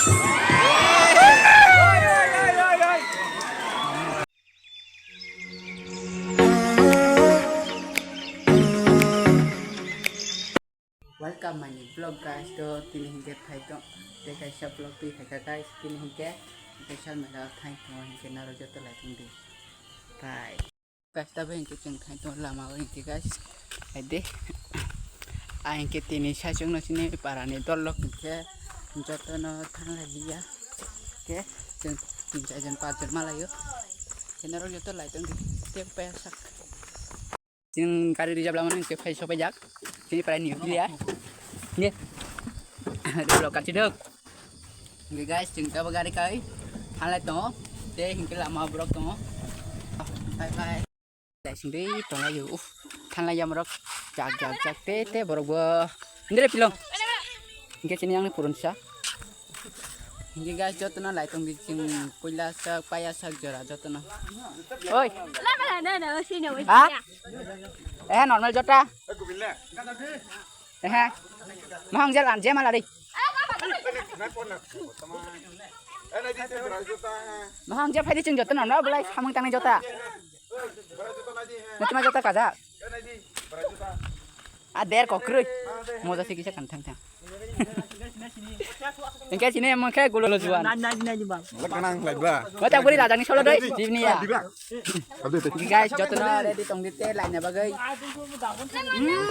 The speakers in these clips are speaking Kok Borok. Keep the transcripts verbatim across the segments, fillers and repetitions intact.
Welcome my new vlog guys, to tini hinkhe phai tong, tei kaisa vlog twi phaikha guys, tini hinkhe kaisa mela thang tongo hinkhe narwk joto lai tongdi. Bye. Guys, tabuk hinkhe chwng thang tongo lama o hinkhe guys, hai de. A hinkhe tini saichung no chini para ni dol rok hinkhe joto no thang lai liya. Hinkhe chwng tin char jon panch jon ma lai o. Hinkhe norok joto lai tongdi, tei paya sak. Chwng gari reserve lamani hinkhe phai sopaijak. Chini prai ni piliya. Nge. Reserve kachi dok. Nge guys, chwng tabo gari kai. Thanglai tongo. Tei hinkhe lama borok tongo. Bye bye. Guys, sing dei tonglai yo. Uf, thanglai ya borok. Jak, jak, jak. Te, te borok bo. Ndre pilong. Hinkhe chini yang ni purun sa. Hinkhe guys, jotono lai tongdi chwng puila sak, paya sak jora jotono. Oi. Ha? Eh, normal jota. Eh. Mahang jel an je mala dei. Mahang je phaidi chwng jotono no belai samung tangnai jota. Muchma jota kaja. A der kokroi. Moja se kisa kan thang thang. Engke sini emang khe gulo juan. Nai, nai, nai, bang. Wala kanang lai ba. Wata guri rajang ni solo doi. Jibni ya. Diba. Abdi te. Guys, jotono ready tong dite laina bagwi. Hmm.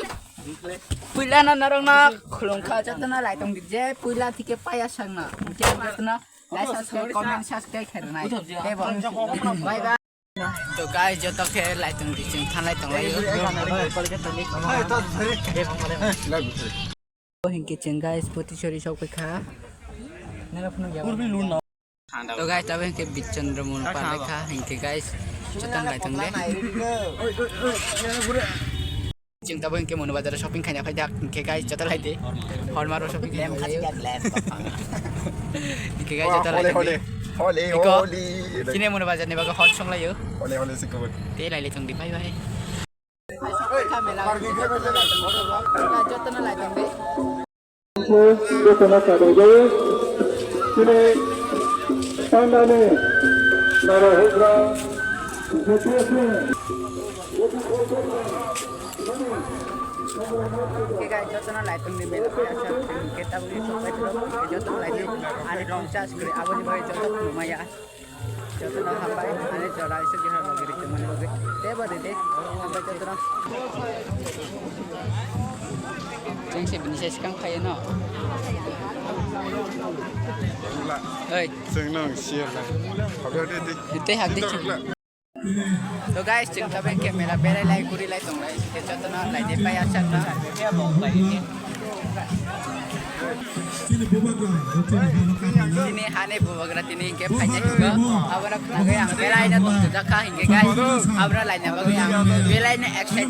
Puila na narong na khulung kha jotono lai tong dije puila thike paya sang na. Jotono like, subscribe, comment, subscribe khe rwnai. Tei bo. Bye bye. To guys, joto khe lai tong di, chwng thanglai tong lai. Bo hinkhe chwng guys, Potisori sok kha. To guys, tabo hinkhe Bichandra Munu parle kha, hinkhe guys, joto lai tong de. Chwng tabo hinkhe Monu Bazar shopping khaina phaijak, hinkhe guys, joto lai de. Hormaro shopping khaina phaijak. Hinkhe guys, joto lai de. Holi, holi, holi. Chini Monu Bazar ni bagwi hot song laio. Holi, holi, sikobot. Te lai le tong di, bye bye. Joto no lai tong di. Jotono kadai jayo. Chini pandani nara hukra. Hinkhe guys, jotono lai tongdi mela phaiyasa, hinkhe tabukni sokphai phuru jotono lai di, ani rong charge kwrwi, aboni bagwi joto khulumaya. Jotono hambai, ani jora isu gihar logi ri tongmani bagwi. Tei bo de de, hambai jotono. Chwng se bini sai swkang phaiya no. Oi. Chwng nung siya lai. Tei hak de chwng. To guys, chwng tabuk khe mela berai lai, guri lai tong lai, khe jotono lai de pai achak na. Chini hani bubagra tini hinkhe phaina hinkhe, abono khwlangwi ang berai no tong jak kha hinkhe guys, abono laina bagwi ang belai no excited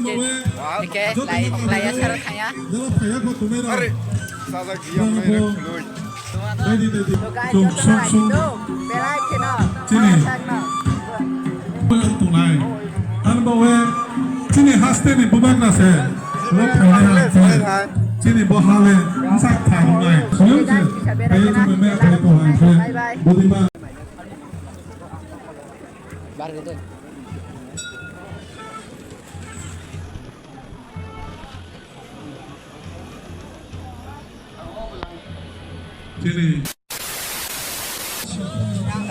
hinkhe lai, lai achar khaya. Sajak jiya mwnai rok khuloi. Chini tongnai. Ano bawe chini haste ni bubagra se. Bo phainai hai. Chini bo hale bwsak thangnai. Suyung se. Ayo chini me akhai to hai se. Budima. Chini.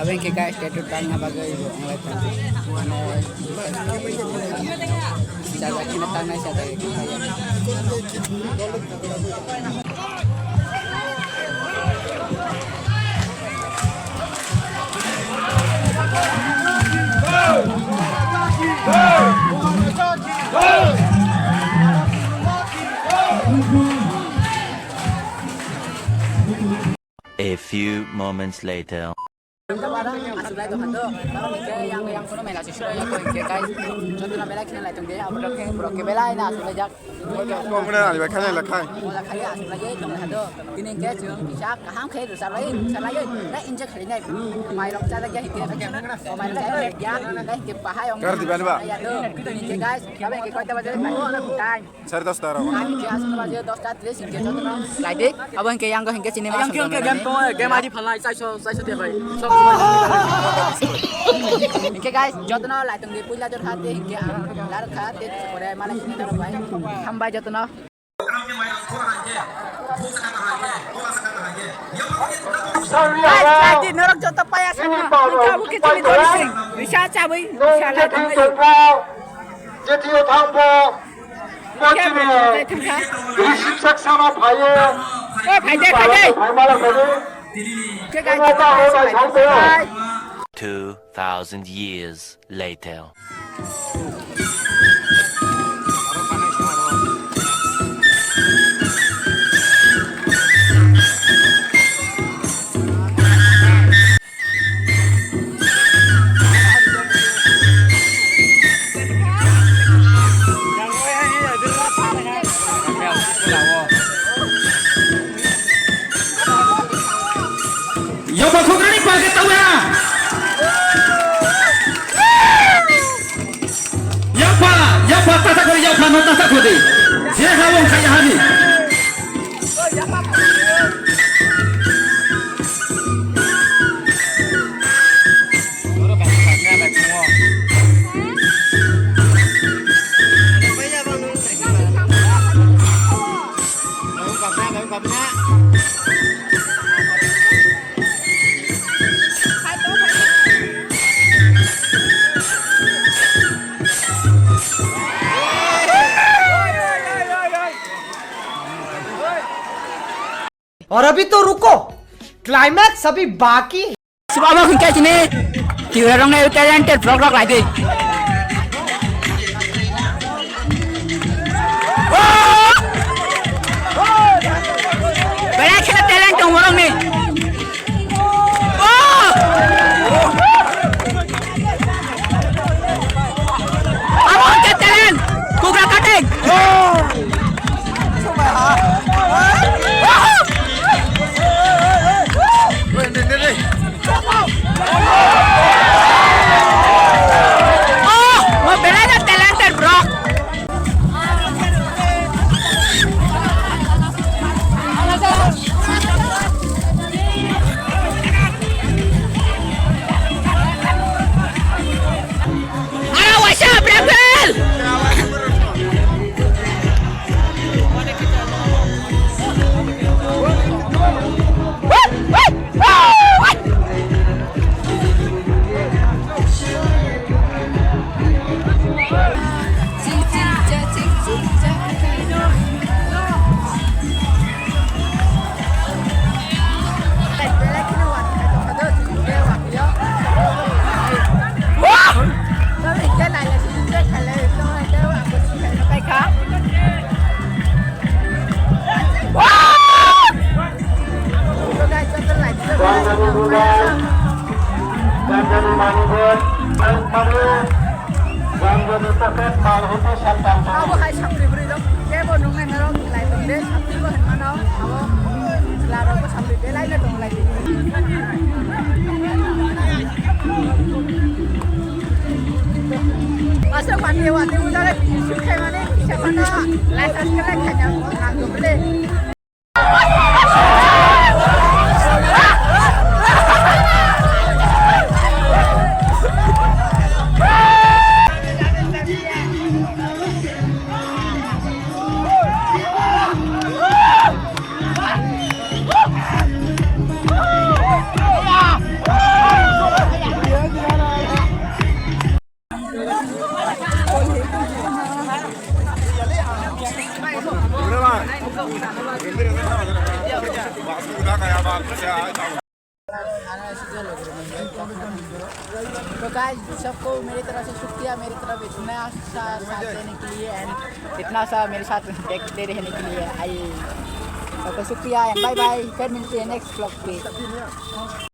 Abang ke guys, tattoo tangna bagwi bo onglai tong. Mane, sada kina tangnai sada. A few moments later. Asuklai tongkha do, tamo hingke yang, yang kono mela se sura ya ko hingke guys, jotono belai kheno lai tongde, aborok khe borok khe belai na asuklai jak. Komre ani bai khani lakhai. Ola khali asuklai tongkha do, tini hingke chwng kisa kaham khe rwchaplai, rwchaplai, na enjoy khainai, mairok chalai ya hingke, mairok chalai ya, na hingke bahai ong. Kar diba niba? Ya do, tini hingke guys, kami hingke koita baje time. Sare dosta aro. Ani ke asma baje dosta tris hingke jotono. Laidi, abo hingke yang go hingke chini mas. Yang hingke game to, game adi phalai, chaiso, chaiso te bai. Hingke guys, jotono laitung di puila jor khate hingke ang lar khate pore mane sini tar bai. Hambai jotono. Guys, laidi norok joto paya sama. Hingke abo ke chini dori sing. Bisa chabui, bisa laitung. Jetiyo thangbo. Bo chini reception o phaio. O, phaide, phaide. Phaimala phaide. Ke ga Omo jeta kaham phaide, thangbo. Phaide. Two thousand years later. Yoba khukrani palke tawa. Yapha, yapha, tata kori yapha, no tata kori. Je ha wong kaya hani. और अभी तो रुको, क्लाइमैक्स अभी बाकी है। Abo hingke chini Tiwrarokni talented vlog rok laidi. Belai kheno talent tong borokni. Abo hingke talent, kugra kating. Oh, mo belai no talented, bro. Ara, what's up, Rebel? Ganjani Manibor, Ganjani Pocket, Malhuti, Saltan. Abo hai samri bwrwi rok kebo nungnai norok lai tong de, samri bo hinmano, abo chwla rok bo samri belai no tong lai tong. Aswk mani wati ujale sukhe mani kisa mano lai tas kala khaja nang bwle. तो गाइस, सबको मेरी तरफ से शुक्रिया, मेरी तरफ इतना सा साथ देने के लिए एंड इतना सा मेरे साथ देखते रहने के लिए। आइए, सबको शुक्रिया एंड बाय बाय, फिर मिलते हैं नेक्स्ट व्लॉग पे।